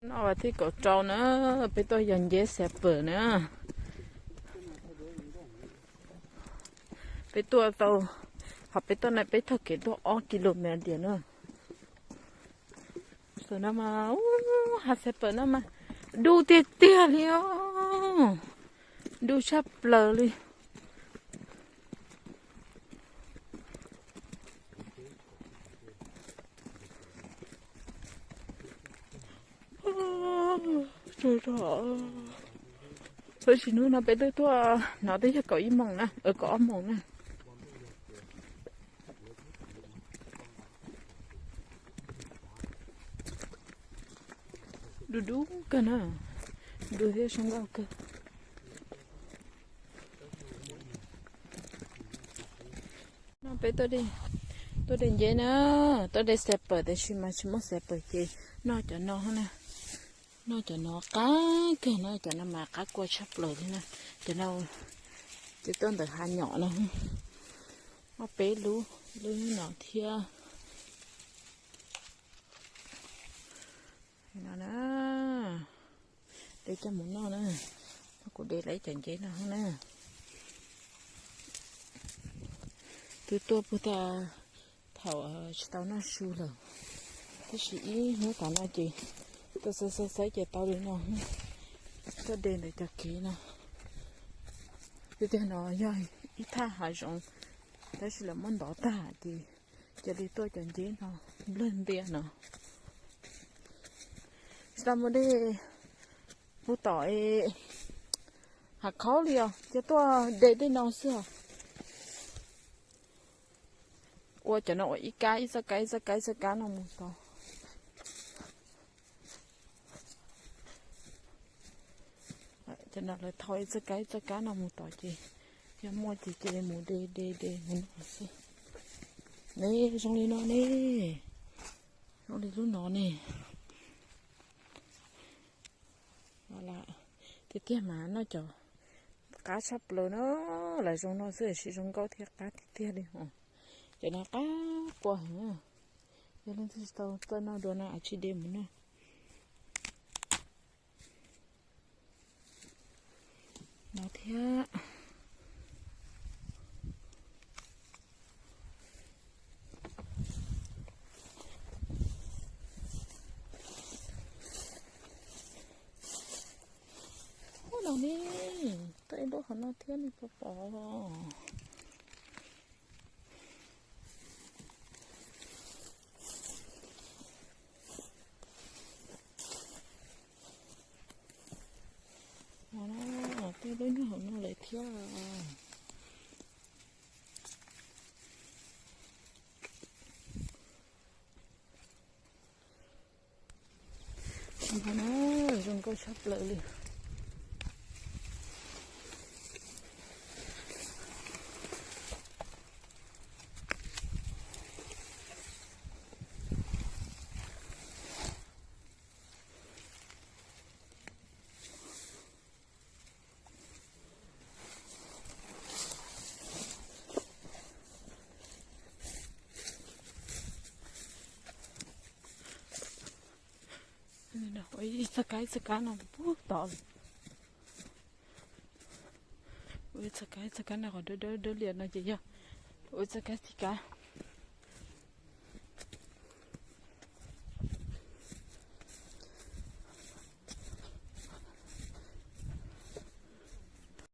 No vas thib kaum rau na, peb tuaj yog nceb xav pawm na. Peb tuaj tau, qhov peb tuaj no peb taug kev tuaj ob kilomev diam na. Tam no mas, hav xav pawm no mas, du tiag tiag li os, du tshaj plaws li. Tam sim no peb twb tuaj, no twb yog kaum ib moos na, kaum ob moos na. Du du kawg na, du thiab zoo nkauj kawg. No peb tuaj de nceb na, tuaj de xav pawm tab sis mas tsis muaj xav pawm ces noj cov no na. Noj cov no qab kawg na, cov no mas qab kua tshaj plaws li na. Cov no ces tuaj ntawm hav nyom no. Ob peb lub, lub no thiab. No na, de coj mus noj na. Kuv de lawm cov nceb no na. Twb tuaj puag ta thaum tsis tau noj su lawm, tab sis ib hnub tom no ces tuaj xaiv xaiv xaiv ces tau li no. Tuaj de ntawm cov kev no. Tiag tiag no yog ib thaj hav zoov, tab sis lawv muab ntov tag ces cia li tuaj cov nceb no nplawg ntias no. Tsis tau mus de puag tom hav khaub li os, cia tuaj de tej no xwb os. Ua cov no ua ib kab ib txoj kab ib txoj kab ib txoj kab no mus tod. Cov no lawv thau ib txoj kab ib txoj kab no mus tod ces yog muaj ces cia li mus de de de mus noj xwb. Ne zoo li no ne, zoo li lub no ne. Tiag tiag mas noj cov qab tshaj plaws no, lawv zoo no xwb tab sis zoo nkauj thiab qab tiag tiag li os. Cov no qab kua heev. Yog leej twg tsis tau tuaj noj dua no tsis de mus noj. No thiab. Ub no ne, tuaj ib lub qhov no thiab nej puas pom? Tuaj ib lub nyuag hauv no lawm thiab. Zoo nkauj tshaj plaws li. Ua ib txoj kab ib txoj kab no puag tod. Ua ib txoj kab ib txoj kab no qhov dawb dawb dawb liam no ces yog ua ib txoj kab txij kab.